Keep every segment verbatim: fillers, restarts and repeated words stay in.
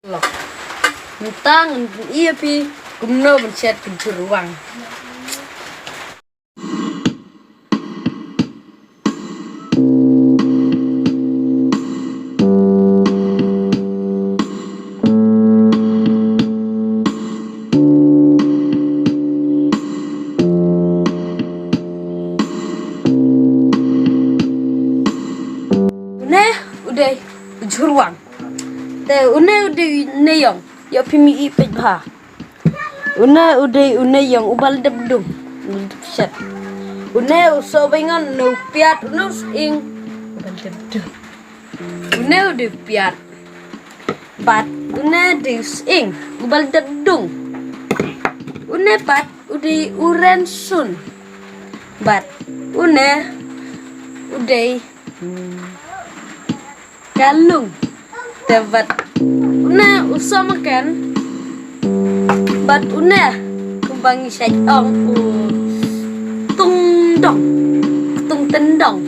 Lok. Mynta ngan pyni ïa phi kumno ban shet ka jhurwang. Une u dei u jhurwang. Te une u dei u neiong. Ïoh phi mih i peit bha. Une u dei u neiong uba la dep dung. Uba la dep shet. Une u sohbaingon, une u piat, une u sying. Uba la dep dung. Une u dei u piat. Bad une u dei u sying uba la dep dung. Une pat u dei u rynsun. Bad une u dei, hmm, ka lung. Te bad une u sohmaken. Bad une kumba ngi shait ong u tungdong, tungtyndong.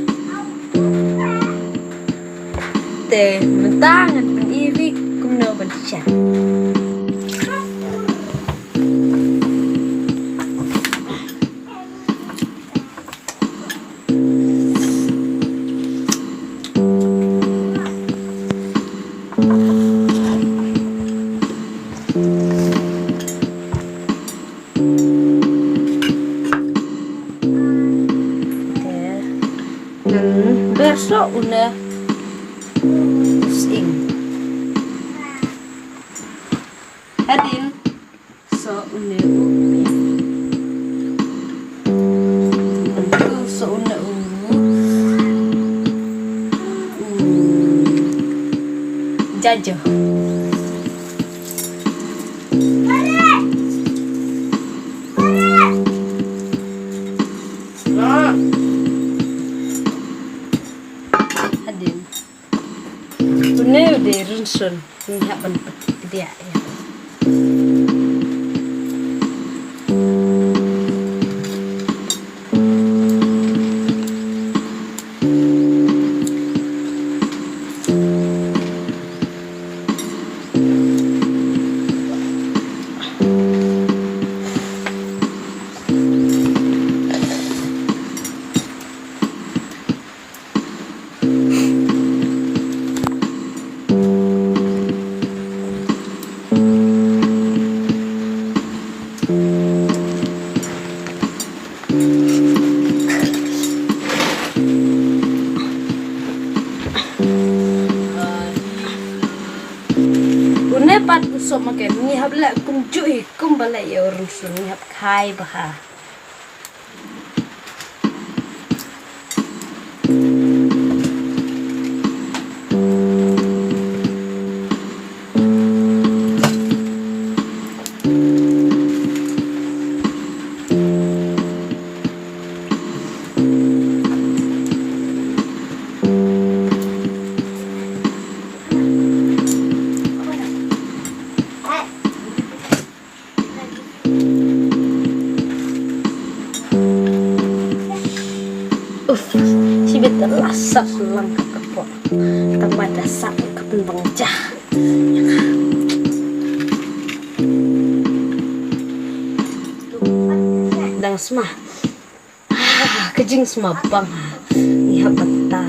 Te mynta ngan pyni ïa phi kumno ban shet. Te ngan ber soh une u sying. Hadien soh une u piat. Soh une u, u jaja. Hadien. Une u dei rynsun, ngi hap ban pdiah ïa. Une pat u sohmaken, ngi hap leh kumjuh hi kumba leh ïa u rynsun, ngi hap khai bha. Uf, shibit la sat lang ka kpoh. Tang ba da sat ka pynbang ja. Dang sma. Ah, ka jingsma bang ha. Ngi hap ban tar.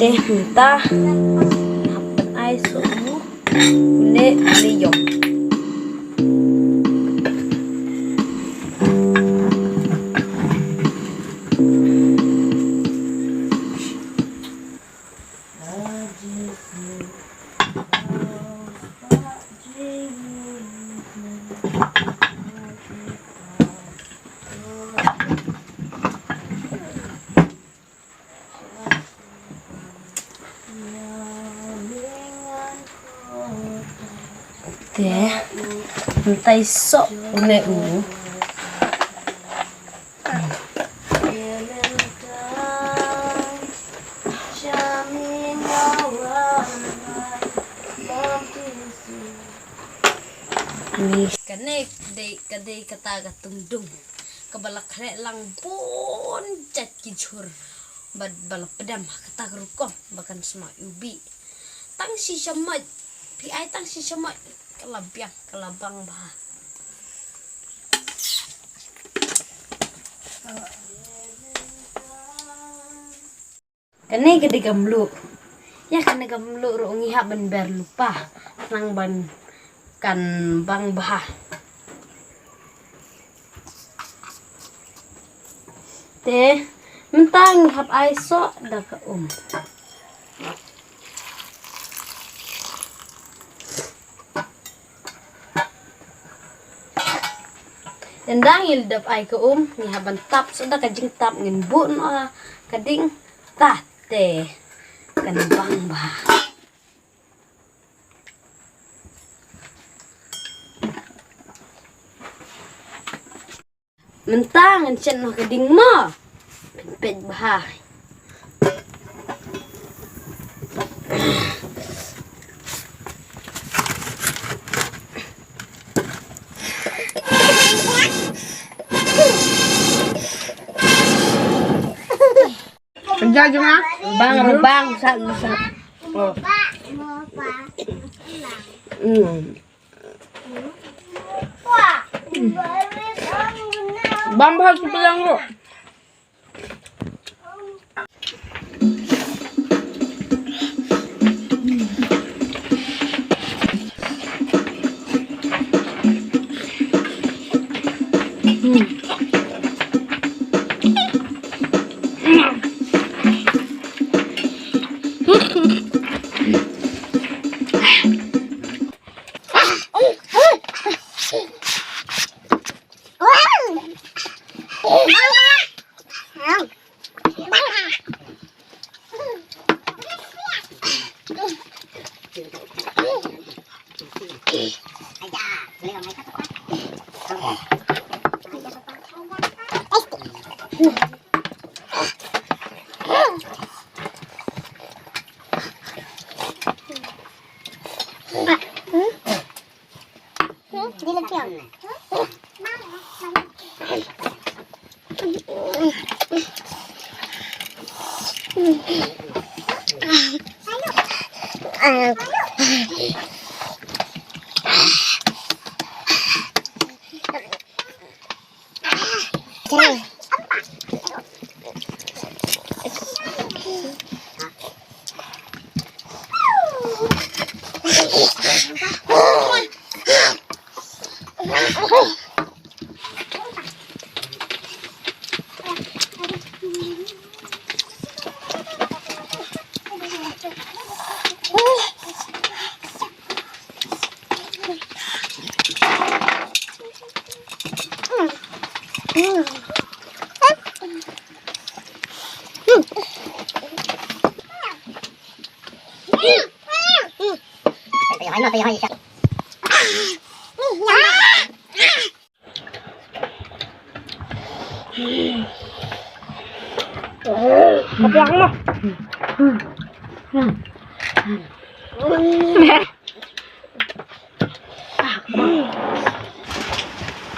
Te mynta hap ban ai soh une, une ïong. Te mynta i soh une u. Kane dei, ka dei kata ka tungdung kaba la khreh lang bun jait ki jhur bad ba la pdem ha kata ka rukom ba kan sma u bih. Tang shi shamoit, phi ai tang shi shamoit, ka la biang, ka la bang bha. Kane ka dei ka mluh. Ïa kane ka mluh ruh ngi hap ban ber lypa khnang ban kan bang bha. Te mynta ngi hap ai soh da ka um. Ynda ngi la dep ai ka um, ngi hap ban tap soh da ka jingtap, ngin buh noh ka ding, ta te kan bang bha. Mynta ngan shet noh ka ding mo. Peit bha. Kerja je, Ma. Bang, bang, sat, sat. Oh. Hmm. Bang, bang, tu pelang tu.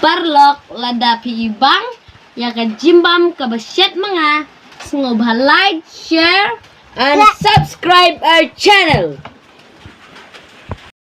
Paralok, lada phi i bang ïa ka jingbam kaba shet ma nga, sngewbha like, share and subscribe our channel.